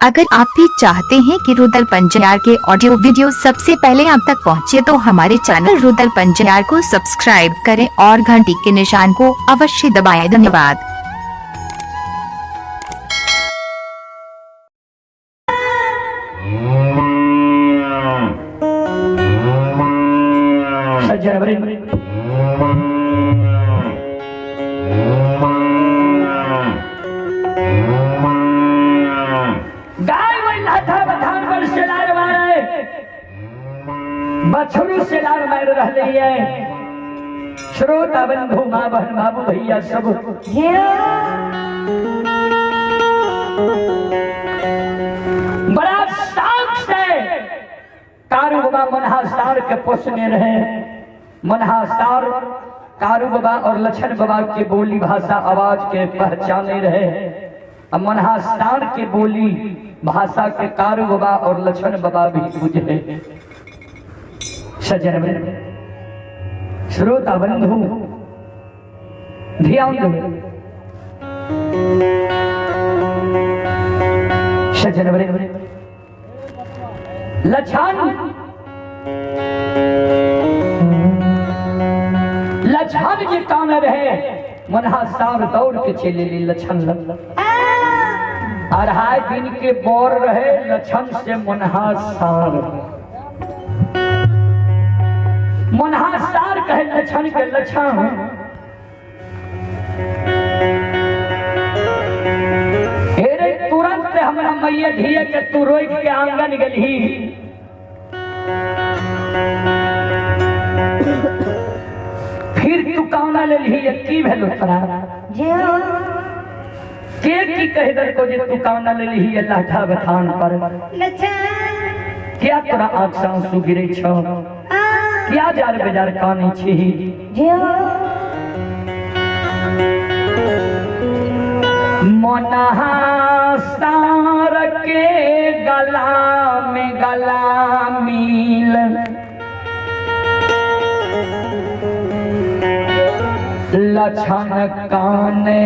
अगर आप भी चाहते हैं कि रुदल पंजियार के ऑडियो वीडियो सबसे पहले आप तक पहुंचे तो हमारे चैनल रुदल पंजियार को सब्सक्राइब करें और घंटी के निशान को अवश्य दबाएं। धन्यवाद। सज्जन गाय वही लाठा बथान पर सेलार मारे, बछड़ू सेलार मार रहले है। श्रोता बंधु, माँ बहन, बाबू भैया सब बड़ा शौक से कारू बाबा मनहा सार के पोसने रहे। मनहा सार कारू बाबा और लछन बाबा के बोली भाषा आवाज के पहचाने रहे। अब मनहा सार के बोली भाषा के कारू बाबा और लछन बाबा भी बुझे। सज्जन श्रोता बंधु ध्यान दो। सज्जन लछन लछन जे कान रहे मनहा सार दौड़ के चले ली लछन लग। अढ़ाई दिन के बोर रहे लछन से मनहा सार। मनहा सार कहे लछन के, लछन हेरे तुरंत हमरा मैया धिया के तू रोक के आंगन गेलही। फिर तू काना लेलही, की भेलो तोरा? के की कह दलको जे तू काना लेलही लाठा बथान पर? क्या तोरा आँख से आंसू गिरे छौ? क्या जार बेजार काने छी? मनहा सार के गला में गला मिल लछन काने।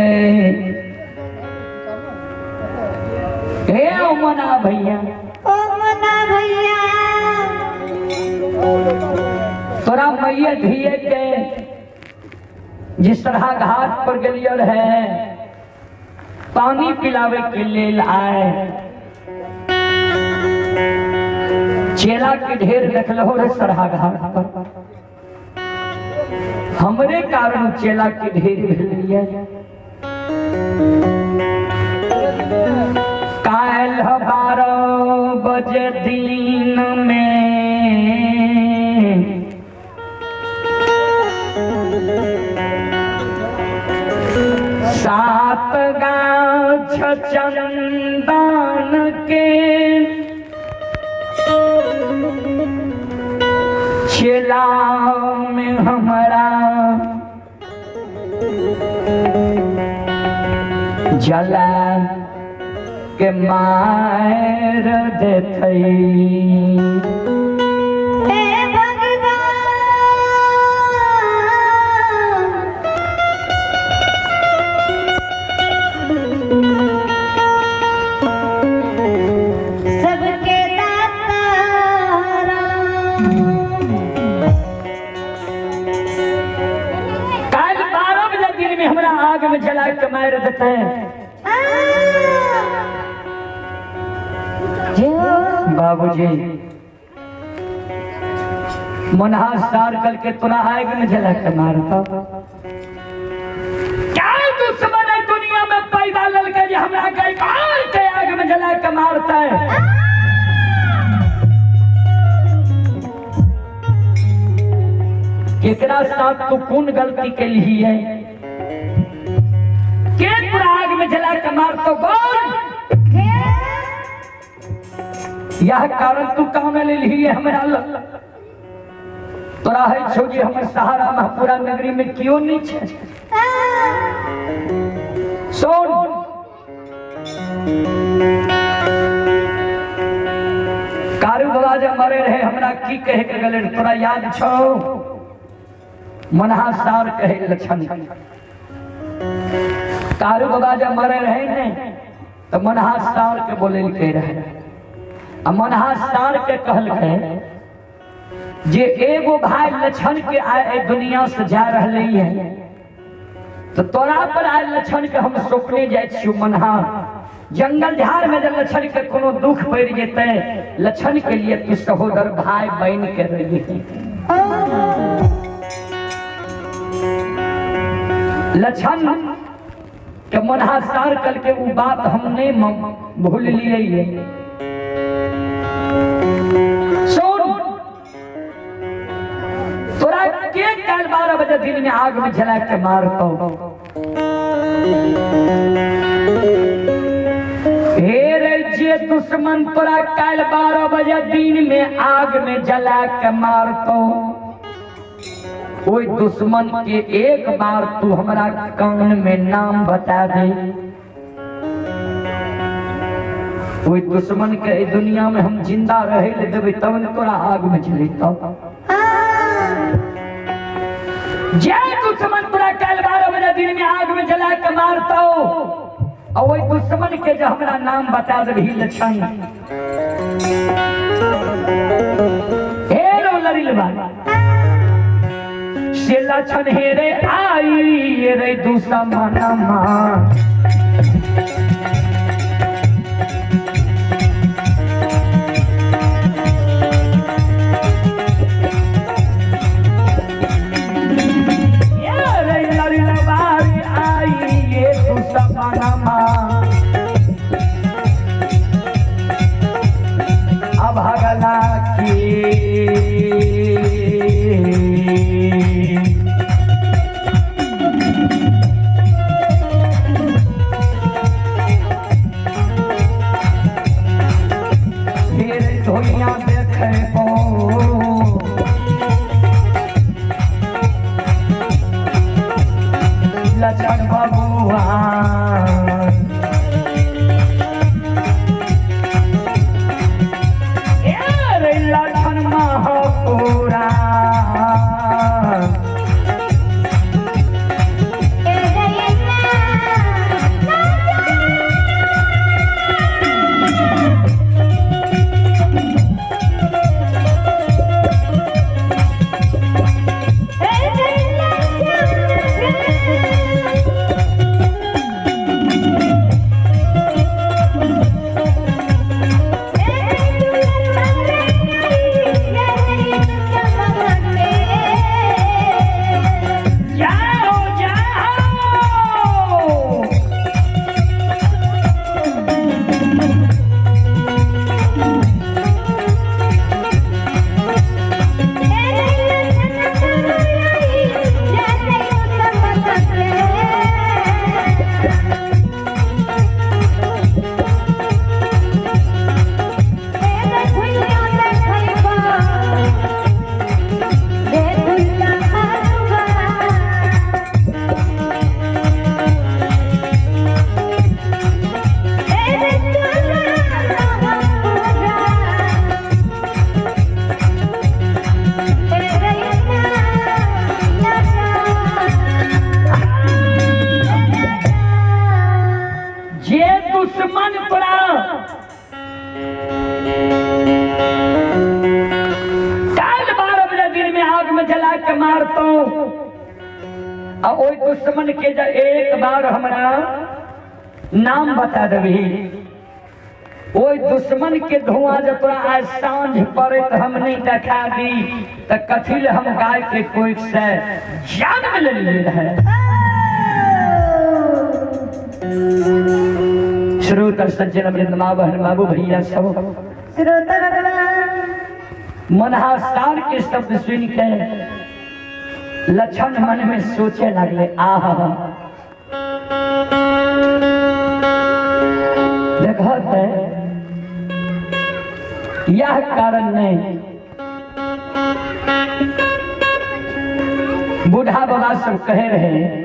हे ओ मना भैया, ओ मना भैया, तोरा मैया धिये के जिस तरह घाट पर गेलियर है पानी पिलावे के लेल आए, चेला के ढेर देखलहो रे सरहा घाट पर, हमरे कारण चेला के ढेर भेलिए। काल्ह 12 बजे दिन में 7 गाछ चंदन के चेला में हमरा जला के मार देतई। हे भगवान, सबके दाता राम। काल 12 बजे दिन में हमरा आग में जला के मार देते। बाबूजी मनहा सार कल के तोरा आग में जला के मारता। क्या दुश्मन है दुनिया में पैदा ललके जे हमरा के मार के आग में जला के मारता है? केकरा साथ तू कौन गलती के लिए है? के तोरा आग में जला के मारतो बोल? यह कारण तू काम ले ली हमरा तोरा है छो जे हमर सहारा में पूरा नगरी में क्यों नहीं छे? सुन, कारू बाबा जब मरे रहे हमरा की कहे के गेले तोरा याद छो? मनहा सार कहे लछन। कारू बाबा जब मरे रहे ने तो मनहा सार के बोलेलकै रहे आ मनहा सार के कहलकै जे एगो भाई लक्षण के आए दुनिया से जा रहले है तो तोरा पर आए लक्षण के हम सौंपने जाए छियौ मनहा। जंगल झाड़ में जब लक्षण के कोनो दुख पड़ जेतै लक्षण के लिए तू सहोदर भाई बन के रही। लक्षण के मनहा सार कल के उ बात हम नहीं भूल लिए। सुन तोरा के कल 12 बजे दिन में आग में जला के मारतो। हे रे जे दुश्मन तोरा कल 12 बजे दिन में आग में जला के मारतो ओई दुश्मन के एक बार तू हमरा कान में नाम बता दे। ओई दुश्मन के दुनिया में हम जिंदा रहे ले देबै तब न तोरा आग में जलेतौ। जे दुश्मन तोरा कल 12 बजे दिन में आग में जला के मारतौ और ओई दुश्मन के जो हमरा नाम बता देबही लक्षण हे रो लड़िल बा से लक्षण हे रे आई रे दुश्मनमा। अभगला की धोइया देखबो लक्षण बबुआ लक्षण महापुरा। दुश्मन तोरा काल 12 बजे दिन में आग में जला के मारतो और ओई दुश्मन के जब एक बार हमरा नाम बता देबही ओई दुश्मन के धुआं जब तोरा आज सांझ पड़े तो हम नहीं देखा दी तो कथी ले हम गाय के कोई से जान ले लिए रहे। श्रोता सज्जन वृंद माँ बहन बाबू भैया सब श्रोता भगवान मनहा सार के शब्द सुन के लक्षण मन में सोचे लगले आहा देखत है यह कारण नहीं बूढ़ा बाबा सब कहे रहे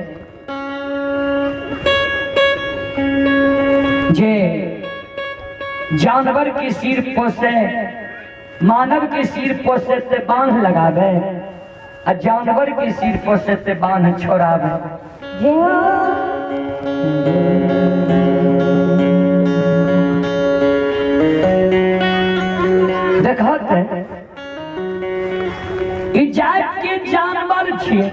जे जानवर के सिर पोसे मानव के सिर पोसे ते बांध लगावे और जानवर के सिर पोसे ते बांध छोड़ावे। देखत ई जात के जानवर छियै,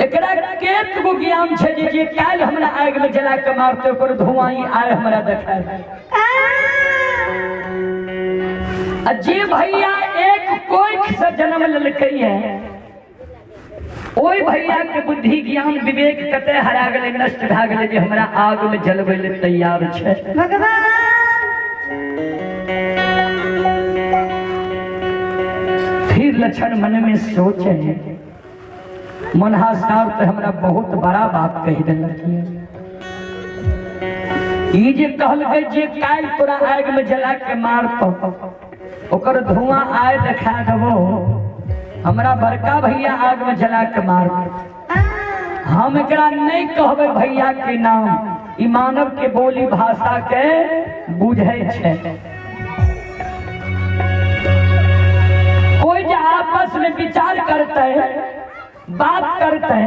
एकरा केत गो ज्ञान छै जे काल्हि हमरा आगि में जला के मारते ओकर धुआं ई आय हमरा देखाय। आ जे भैया एक कोख से जन्म लेलकै है ओहि भैया के बुद्धि ज्ञान विवेक कते हरा गेलै, नष्ट भए गेलै जे हमरा आग में जलबै ले तैयार छै। भगवान फिर लक्षण मन में सोचे, मनहा साहब तो हमरा बहुत बड़ा बात कहि देलक। ई जे कहलकै जे काल्हि तोरा आगि में जला के मारतौ ओकर धुआं आय देखा देबो, हमरा बड़का भैया आग में जला के मार, हम एकरा नहीं कहबै भैया के नाम, ई मानव के बोली भाषा के बुझै छै। कोई जे आपस में विचार करते बात करते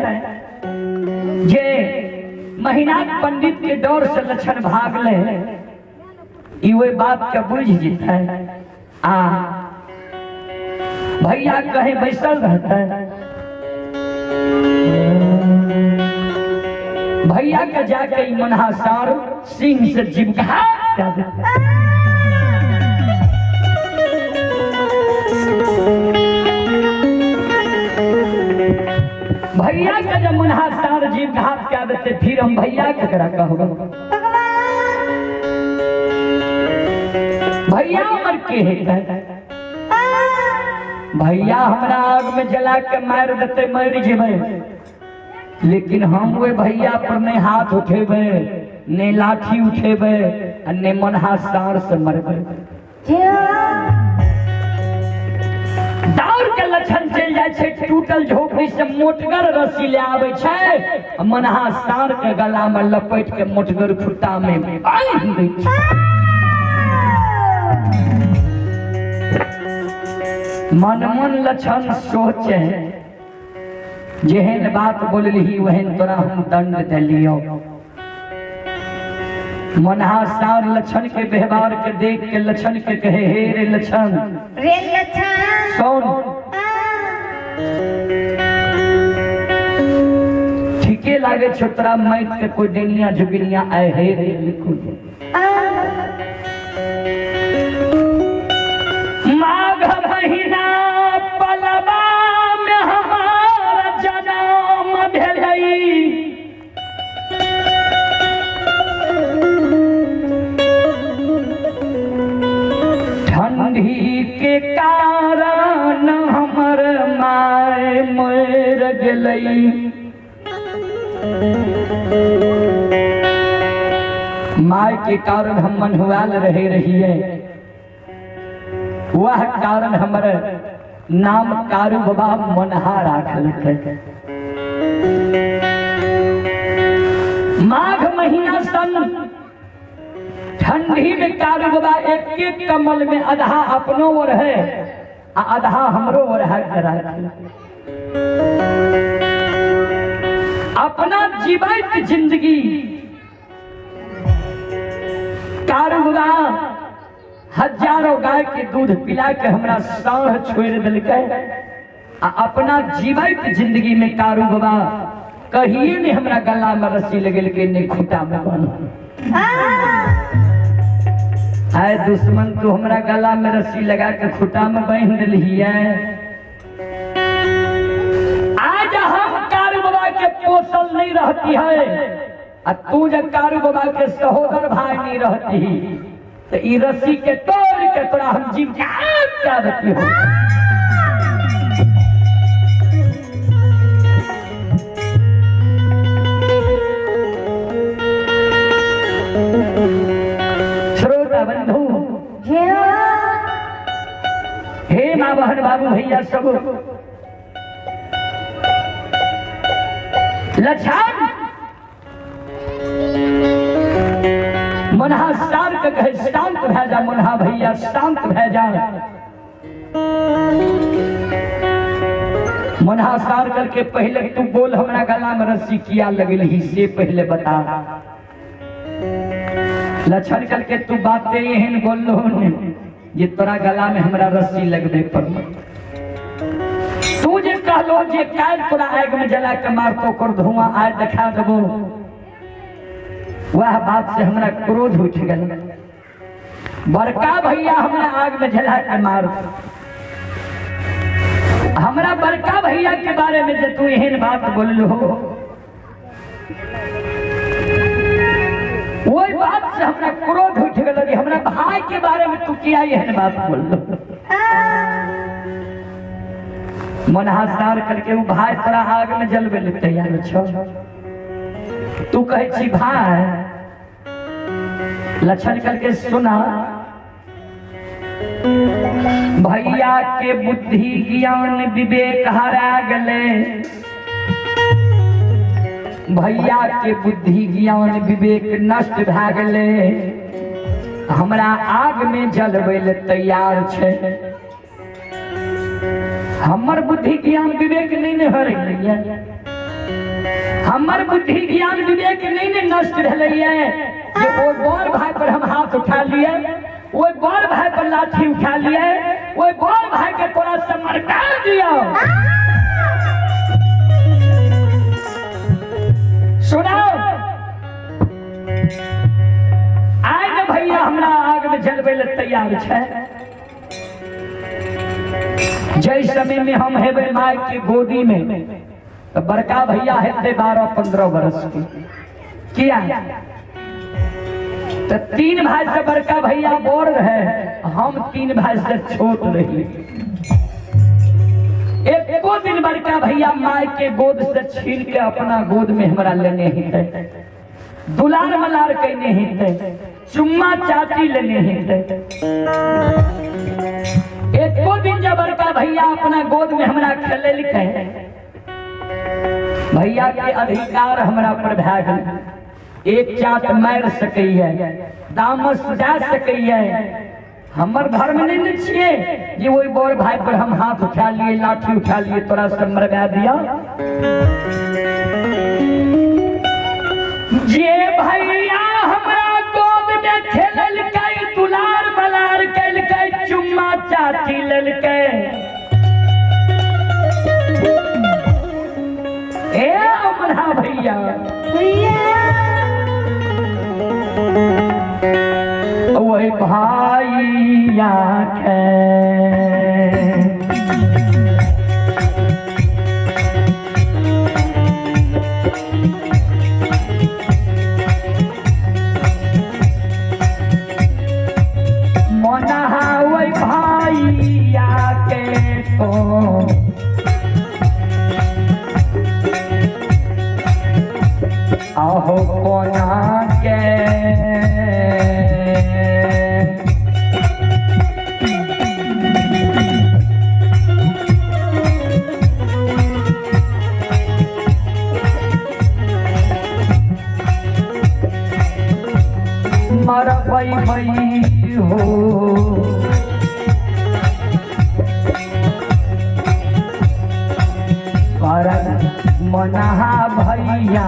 जे महिनाथ पंडित के डर से लक्षण भाग ले, ई वही बात के बुझ जेतै। आ भैया कहीं बैसल रहते, भैया के जाके ई मनहा सार सिंह से जीवघात कर देते। भैया के जब मनहा सार जीवघात कर देते फिर हम भैया के करा कहब, भैया हमर के हेतै, भैया हमरा आग में जला के मार देते मर जेबै, लेकिन हम ओहि भैया पर नहीं हाथ उठेबै, नहीं लाठी उठेबै आ नहीं मनहा सार से मरबै। दौड़ के लक्षण चलि जाइ छै, टूटल झोपड़ी से मोटगर रस्सी ले आबै छै, मनहा सार के गला में लपेट के मोटगर खुट्टा में बान्हि दै छै। मन मन लक्षण सोचे जेहन बात बोलली वहन तोरा हम दंड दिलियो। मनहा सार लक्षण के व्यवहार के देख के लक्षण के कहे, हे रे लक्षण, रे लक्षण सुन, ठीके लागे छौ तोरा मैत के कोई डेनिया जुगिनिया आए, हे रे लिखू। माघ महीना पलवा में हमारा जन्म भेलै, ठंडी के कारण हमर my मर गेलै। My के कारण हम मनहुआल रहे रहिए, वह कारण हमर नाम कारू बाबा मनहा राखलकै। माघ महीना सन ठंडी में कारू बाबा एक एक कमल में आधा अपनो ओर है आ आधा हमरो ओर है। अपना जीवित जिंदगी कारू बाबा हजारों गाय के दूध पिला के हमरा साँढ़ छोड़ दिलकै आ अपना जीवित जिंदगी में कारू बाबा कहिए नहीं हमरा गला में रस्सी लगेलकै, नहीं खूंटा में बान्हल। आए दुश्मन तू हमरा गला में रस्सी लगा के खूंटा में बांध दिलहिए। आज हम कारू बाबा के पोसल नहीं रहती है आ तू जब कारू बाबा के सहोदर भाई नहीं रहती तो ई रस्सी के तोड़ के तोरा हम जीव क्या देती हो। श्रोता बंधु, हे माँ बहन बाबू भैया सब, लक्षण मनहा सार के कहे शांत भै जा, मनहा भैया शांत भै जा। मनहा सार करके पहले तू बोल हमरा गला में रस्सी किया लगल ही से पहले बता। लक्षण कल के तू बातें एहन बोललो ने जे तोरा गला में हमरा रस्सी लगबे पड़ल। तू जे कहलो जे काल्हि तोरा आगि में जला के मारतो कर धुआं आइ देखा देबो, वह बात से हमरा क्रोध उठ गेल। बड़का भैया हमरा आग में जला के मार, हमरा बड़का भैया के बारे में जे तू एहन बात बोललो, वही बात से हमरा क्रोध उठ गेल कि हमरा भाई के बारे में तू किया एहन बात बोललो। मनहासार करके वो भाई तोरा आग में जलबे ले तैयार छो, तू कहै छी भाई। लक्षण करके सुना, भैया के बुद्धि ज्ञान विवेक हरा गले, भैया के बुद्धि ज्ञान विवेक नष्ट भए गेले, हमरा आग में जलबै ले तैयार छै। हमर बुद्धि ज्ञान विवेक नहीं ने हरैया, हमर बुद्धि ज्ञान विवेक नहीं ने नष्ट भेलैया जे ओहि बड़ भाई पर हम हाथ उठा लिए, ओहि बड़ भाई पर लाठी उठा लिए, ओहि बड़ भाई के तोरा से मरका दिया। सुनाओ आइ ने भैया हमरा आग में जलबै ले तैयार छै। जै समय में हम हेबै माय के गोदी में तो बड़का भैया हेतै 12-15 वर्ष के, किया तो 3 भाई से बड़का भैया बड़ रहे, हम 3 भाई से छोट रही। एको दिन बड़का भैया माय के गोद से छीन के अपना गोद में हमरा लेने हितै, दुलार मलार कैने हितै, चुम्मा चाटी लेने हितै। एको दिन जब बड़का भैया अपना गोद में हमरा खेलेलकै, भैया के अधिकार हमरा पर भए गेल। एक चाट मारि सकैया, दामस जा सकैया। हमर धर्म नहीं ने छियै जे ओहि बड़ भाई पर हम हाथ उठा लिए, लाठी उठा लिए, तोरा से मरवा दिया। जे भैया हमरा गोद में खेललकै, दुलार मलार केलकै, चुम्मा चाटी लेलकै, ए अमरा भैया वही भाइया के मनहा वही भाइया के को आहो कोना के मरबै हो। पर मनहा भैया।